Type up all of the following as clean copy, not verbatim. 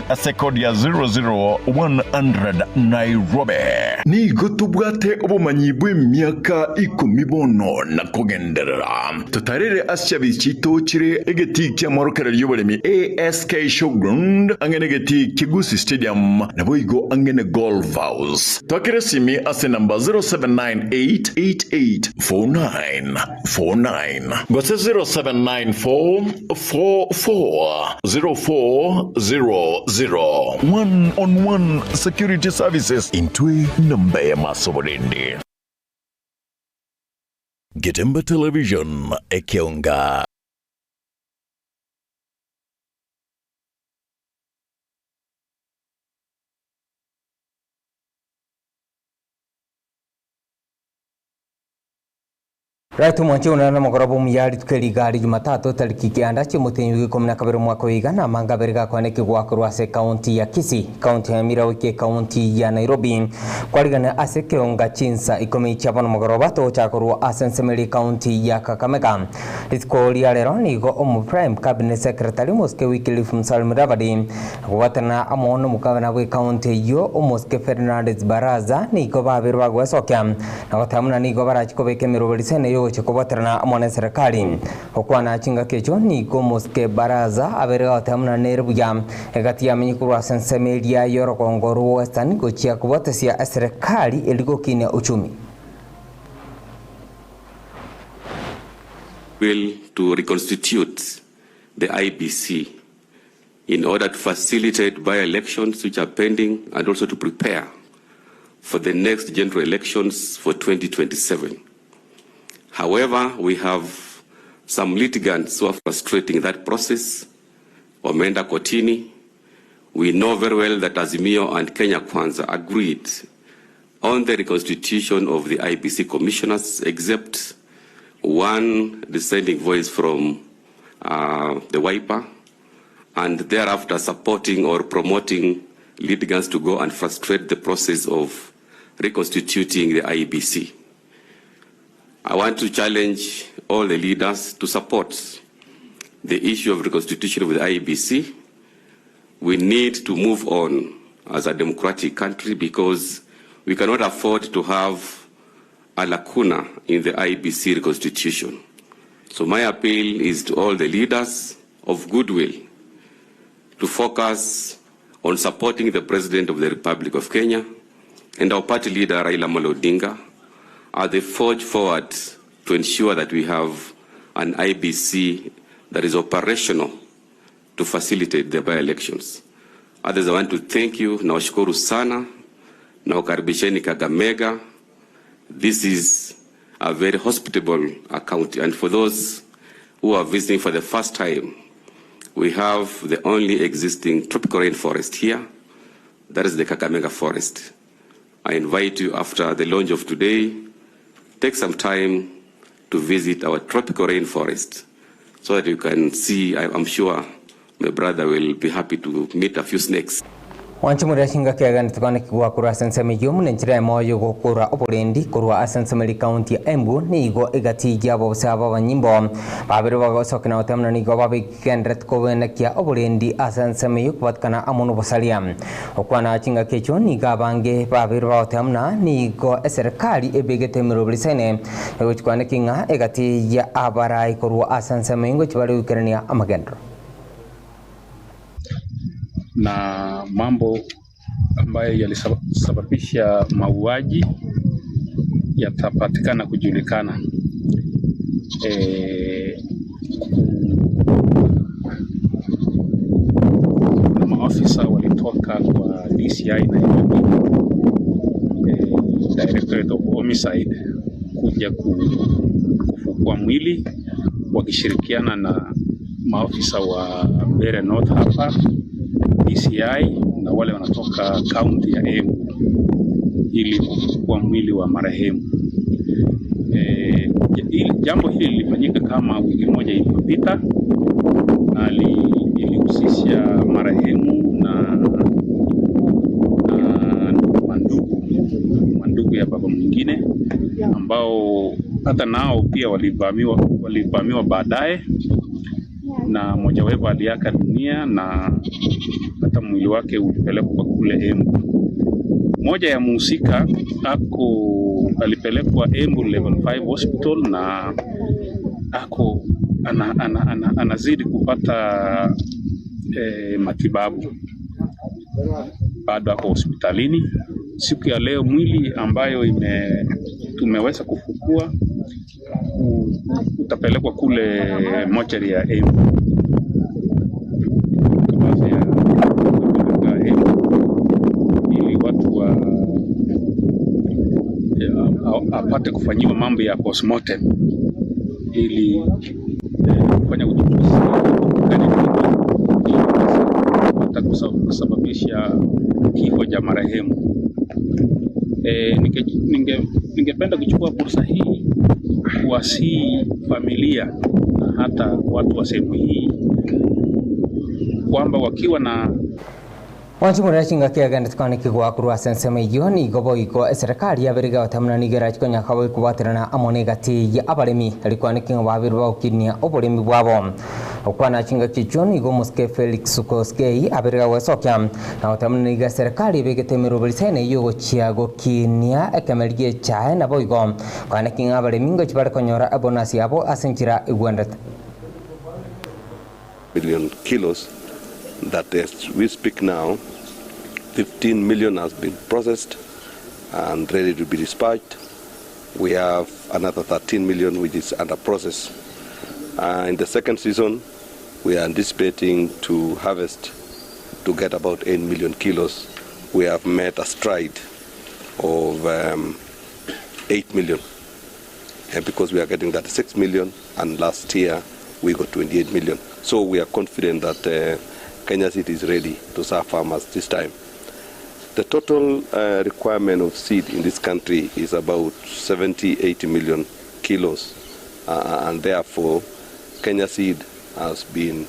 Ase kodi ya 00100 Nairobi. Nigo tobwate obomanyi bw'emiaka ikomi bono na kogenderera. Totarere ase chiabisi chiaito chire egetii ki'amorokererio y'oboremi ASK Showground ang'e negetii kia Gusii Stadium naboigo ang'e ne Golf House. Twakere esimi ase enamba 07988849. 49 gose 0794440400. One on one security services intwe namba eyemo ase oborendi. Getembe Television ekeonga. Right omwanche one nomogoroba omuya rituko eri iga ari Jumatatu tariki kianda chi'omotienyi bwa ikomi na kabere omwaka oyo iga na amanga abere gakwanekigwa korwa ase ekaunti ya Kisii, ekaunti ya Nyamira goika ekaunti ya Nairobi. Kwarigania ase ekeonga chinsa ikomi chia bono mogoroba togochaka korwa ase ensemo eria ekaunti ya Kakamega. Rituko ria rero nigo omo Prime Cabinet Secretary Omosike Wycliffe Musalia Mudavadi Kobwaterana amo nomogabana bw'ekaunti eyio, omosike Fernandes Barasa, nigo babeire bagwesokia na goteba buna nigo barachi kobeka emeroberi ene y'ogochia kobwaterana amo neserekari. Gokwana chingaki echio nigo omosike Barasa abeire gagoteba buna nere buya egati yamenye korwa ase ensemo eria y'orogongo rwa Western gochia kobwatesia eserekari eria gokinia uchumi. Bill to reconstitute the IEBC in order to facilitate by-elections which are pending and also to prepare for the next general elections for 2027. However, we have some litigants who are frustrating that process. Wameenda kotini. We know very well that Azimio and Kenya Kwanza agreed on the reconstitution of the IEBC commissioners, except one dissenting voice from uh, the Wiper, and thereafter supporting or promoting litigants to go and frustrate the process of reconstituting the IEBC. I want to challenge all the leaders to support the issue of reconstitution of the IEBC. We need to move on as a democratic country because we cannot afford to have a lacuna in the IEBC reconstitution. So my appeal is to all the leaders of goodwill to focus on supporting the President of the Republic of Kenya and our party leader Raila Amolo Odinga as they forge forward to ensure that we have an IEBC that is operational to facilitate the by-elections. Others, I want to thank you, nawashukuru sana, nawakaribisheni Kakamega. This is a very hospitable county, and for those who are visiting for the first time, we have the only existing tropical rainforest here, that is the Kakamega forest. I invite you after the launch of today, take some time to visit our tropical rainforest so that you can see, I, I'm sure my brother will be happy to meet a few snakes. Mwanche more chingaki aganete kwanekigwa korwa ase ensemo eyio buna enchera eyemo y'ogokora oborendi korwa ase ensemo eria county ya Embu nigo egati y'abaofisa b'abanyimbo babere bagosokia na goteba buna nigo babegenderete kobenekia oborendi ase ensemo eyio kobatikana amo nobosaria. Gokwana chingaki echio nigo abange babeire bagoteba buna nigo eserekari ebegete emeroberi isaine egochia kwaneki ng'a egati ya abarai korwa ase ensemo eyio ngochia bare goikerania amagenderero. Na mambo ambayo yalisababisha mauaji yatapatikana kujulikana. E, kuna maafisa walitoka kwa DCI Nairobi, e, Directorate of Homicide kuja kufukua mwili wakishirikiana na maafisa wa Mbeere North hapa DCI na wale wanatoka kaunti ya Embu ili kufukua mwili wa marehemu. E, jambo hili lilifanyika kama wiki moja iliyopita na ilihusisha marehemu na mandugu ya baba mwingine ambao hata nao pia walivamiwa baadaye. Na mojawepo aliaga dunia na hata mwili wake ulipelekwa kule Embu. Moja ya muhusika ako alipelekwa Embu Level 5 Hospital na ako ana, ana, ana, anazidi kupata matibabu, bado ako hospitalini. Siku ya leo mwili ambayo tumeweza kufukua utapelekwa kule mochari ya Embu, kabasi ya kupeleka Embu ili watu wa apate kufanyiwa mambo ya postmortem ili kufanya uchunguzi ili kupata kusababisha kifo cha marehemu. Ningependa kuchukua fursa hii kuwasihi familia na hata watu wa sehemu hii kwamba wakiwa na Mwanchi chinga kiagenda tukani kigwa kurwa ase ensemo eywo nigo boigo eserikali yabere gagotamuna nigo erachikonya kobwaterana amo na egati ya abaremi erikwaneki ng'a babere bagokinia oboremi bwabo okwana chingaki echio nigo omosike Felix Koskei abere gagwesokia na gotamuna nigo eserikali ebegete emeroberi saina eywo gochia gokinia ekemeri gia echae nabo igo kwaneki ng'a abaremi ngochi bare konyora ebonasi yabo ase enchera egwendete. Million kilos that as we speak now, 15 million has been processed and ready to be dispatched. We have another 13 million which is under process. In the second season, we are anticipating to harvest to get about 8 million kilos. We have made a stride of 8 million, and because we are getting 36 million, and last year we got 28 million. So we are confident that Kenya Seed is ready to serve farmers this time. The total requirement of seed in this country is about 70-80 million kilos, and therefore Kenya Seed has been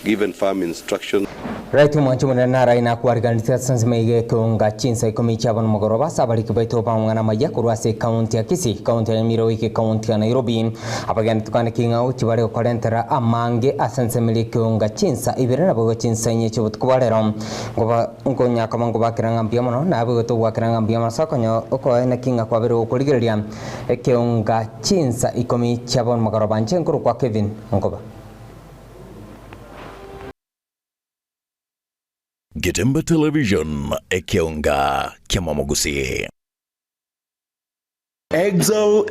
given firm instruction. Right mwanchi munene nara ina kwariganithia sansimeige kiunga chinsa ikumi chia bono mogoroba sabariki baito bang'ana maya korwa ase ekaunti ya Kisii, kaunti ya Nyamira goika ekaunti ya Nairobi. Abageni tukane king'ao chibare gokorentera amange ase ensemeri ekiunga chinsa ibere nabo igo chinsa inye chia obotuko bwa rero. Ngoba nkonyakoma ngobakera ng'a mbuya mono nabe igo togwakera ng'a mbuya mono ase okonyo okoene king'a kwabere gokorigereria ekiunga chinsa ikomi chia bono mogoroba nche nkoro kwa Kevin Nkoba. Getemba Television, Ekeonga, Kiamamogusi. Excel.